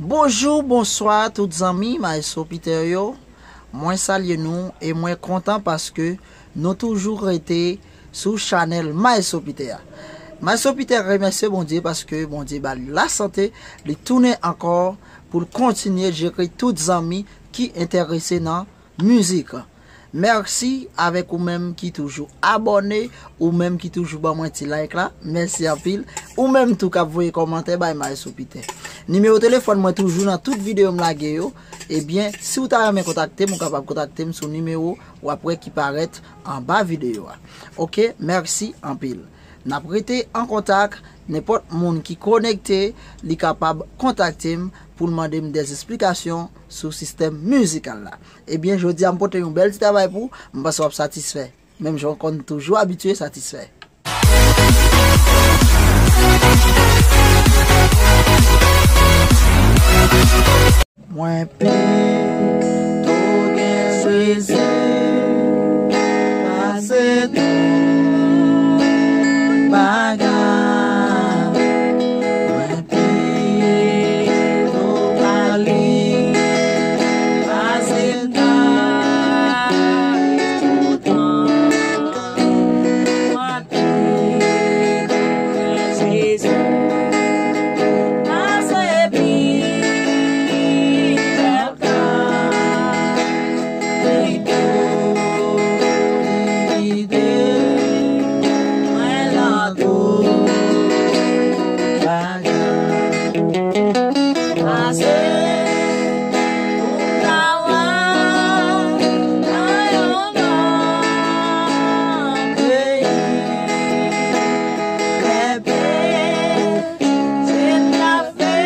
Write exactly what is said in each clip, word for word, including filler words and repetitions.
Bonjou, bonswa tout zanmi Maestro Peter yo. Mwen salye nou e mwen kontan paske nou toujou rete sou chanèl Maestro Peter a. Maestro Peter remèsye Bondye paske Bondye ba li lasante, li tounen ankò pou l kontinye jere tout zanmi ki enterese nan mizik. Mèsi avèk ou menm ki toujou abòne, ou menm ki toujou ban mwen ti like la. Mèsi anpil. Ou menm tou k ap voye kòmantè bay Maestro Peter. Nimewo telefòn mwen toujou nan tout videyo m lage yo. Ebyen, si w ta renmen kontakte m, ou kapab kontakte m sou nimewo w ap wè ki parèt anba videyo a. Oke, mèsi anpil. N ap rete an kontak, nenpòt moun ki konekte, li kapab kontakte m pou l mande m dèzesplikasyon sou sistèm mizikal la. Ebyen, jodi a m pote yon bèl ti travay pou w, m panse w ap satisfè. Menm jan w konn toujou abitye satisfè. Mwen pito gen Jezi pase tout bagay. Mwen pito ba li pase tout tan. Mwen pito gen Jezi pase pi bèl kay. Li tou li kite mwen nan tout bagay. Pase pou m ta wè nan yon lòt peyi. Bebe, se t ap fè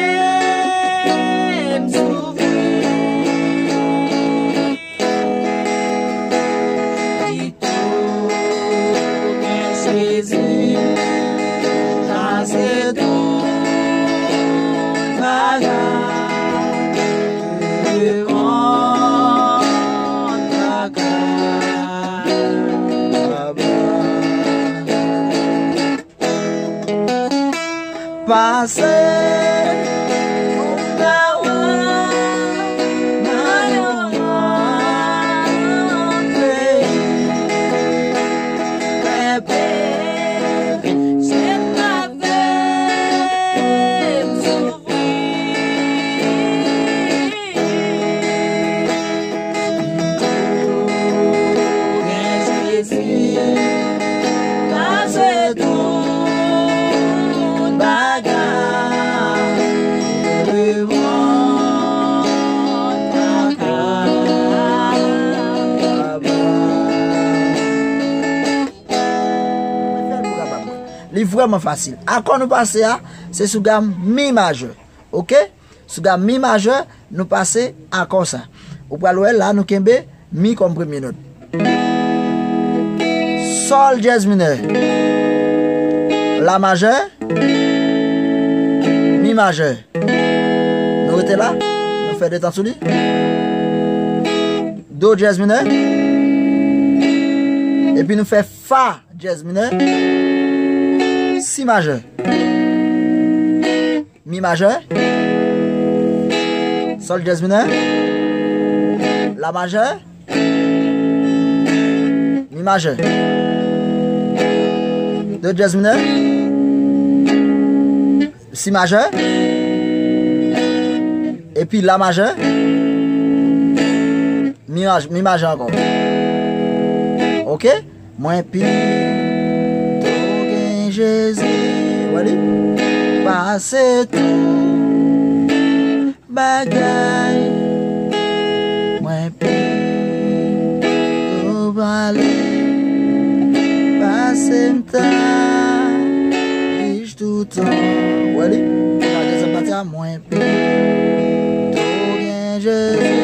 m soufri. Pito gen Jezi pase tout bagay. Devan lakay Baba. Pase pou m ta wè nan yon lòt peyi. Bebe, se t ap fè m soufri. Gen Jezi pase tout bagay. Devan lakay Baba. Li vrèman fasil. Akò nou pase a, se sou gam mi majè. Oke? Sou gam mi majè, nou pase akò sa. Ou pral wè la, nou kenbe mi kòm premye nòt. Sòl dyèz minè. La majè. Mi majè. Nou rete la. Nou fè de tan sou li. Do dyèz minè. Epi nou fè fa dyèz minè. Si majè. Mi majè. Sòl dyèz minè. La majè. Mi majè. Do dyèz minè. Si majè. Epi la majè. Mi maj-, mi majè ankò. Oke? Mwen pito gen Jezi, wè li, pase tout bagay. Mwen pito ba li pase m ta toutan. Wè li? Gade sa pati a, mwen pito gen Jezi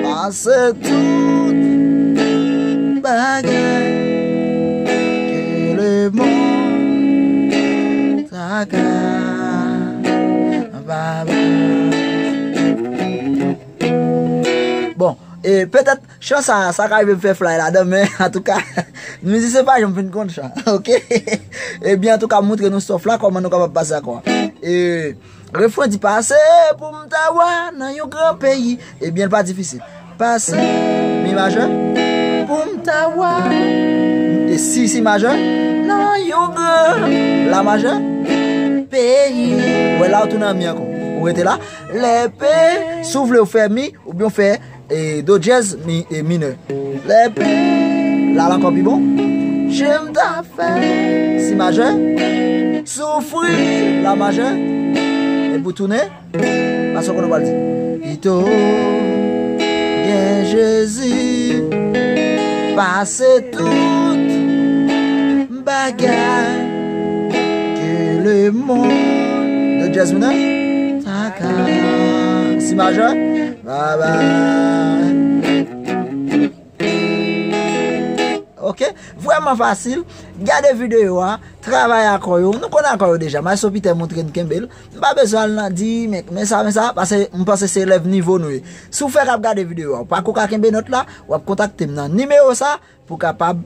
pase tout bagay ke lemonn ta ka ba mwen. Bon, e petèt chan sa, sa ka rive m fè flay ladan, men antouka, mizisyen pa janm fin konn chan, oke? Ebyen, antouka, m montre nou sof la, kòman nou kapab pase akò a. E, Refren di pase pou m ta wa nan yon gran peyi. Ebyen, l pa difisil. Pase, mi majè, pou m ta wa. E si, si majè, nan yon gran, la majè, peyi. Wè la, ou tounen an mi ankò. Ou rete la. Lè pe, si w vle, ou fè mi, oubyen w fè e, do dyèz mi, e, minè. Lè pe, la, la ankò pi bon. Je m ta fè, si majè, soufri, la majè. Epi w tounen, pase w konnen w pral di. Pito gen Jezi, pase tout bagay ke lemonn. Do dyèz minè. Ta ka. Si majè. Bye bye. Ok, vrèman fasil. Gade videyo a, travay akò yo. Nou konn akò yo deja. Maestro Peter montre n kenbe l. M pa bezwen al nan di, men, men sa, men sa, paske m panse se elèv nivo nou ye. Si w fèk ap gade videyo a, ou pako ka kenbe nòt la, w ap kontakte m nan nimewo sa pou w kapab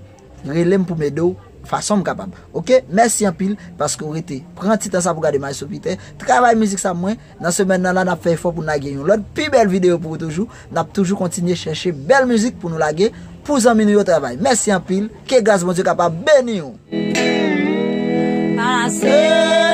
rele m pou m ede w fason m kapab. Ok, mèsi anpil paske w rete pran ti tan sa pou gade Maestro Peter. Travay mizik sa mwen, nan semèn nan la, n ap fè efò pou n lage yon lòt pi bèl videyo pou ou toujou. N ap toujou kontinye chèche bèl mizik pou nou lage pou zanmi nou yo travay. Mèsi anpil, ke gras Bondye kapab beni w. Pase